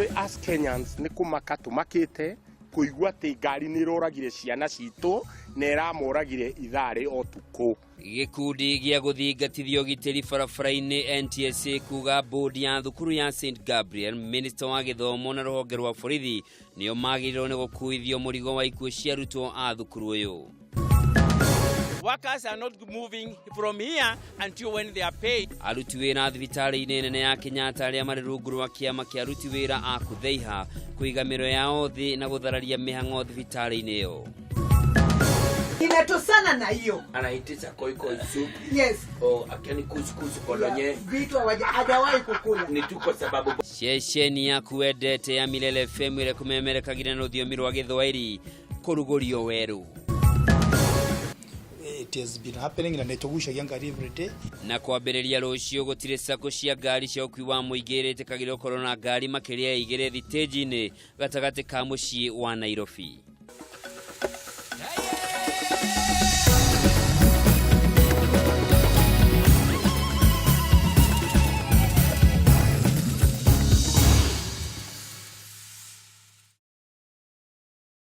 Tũrĩ as Kenyans nĩ kũmaka tũmakĩte kũigua atĩ ngari nĩ ĩroragire ciana citũ na ĩramoragire ithaa rĩa ũtukũ. Gĩkundi gĩa gũthingatithia ũgitĩri barabara-inĩ NTSA kuga bodi ya thukuru ya St Gabriel, minista wa gĩthomo na rũhonge rwa borithi nĩo magĩrĩirwo nĩ gũkuithio mũrigo wa ikuũ cia arutwo a thukuru ũyũ. Workers are not moving from here until when they are paid. Aruti wĩra thibitarĩ-inĩ nene ya Kenyatta arĩa marĩ rungu rwa kĩama kĩa aruti wĩra a Kutheiha kũiga mĩro yao thĩ na gũthararia mĩhang'o thibitarĩ-inĩ ĩyo. Inatosana na hiyo. Anaitisha koikoi soup. Yes. O akiani kuskus kolonye. Yeah. Vitu hajawahi kukula. Ni tu kwa sababu Ceceni yaku wendete ya Milele FM ĩrĩa kũmemerekagia na rũthiomi rwa Gĩthwaĩri kũrugũrio werũ. It has been happening na nĩtũgucagia ngari every day. Na kwambĩrĩria rũciũ gũtirĩ sacco cia ngari cia ũkui wa mũingĩ irĩtĩkagĩrwo gũkorwo na ngari makĩria ya igĩrĩ thitĩnji-inĩ gatagatĩ ka mũciĩ wa Nairobi.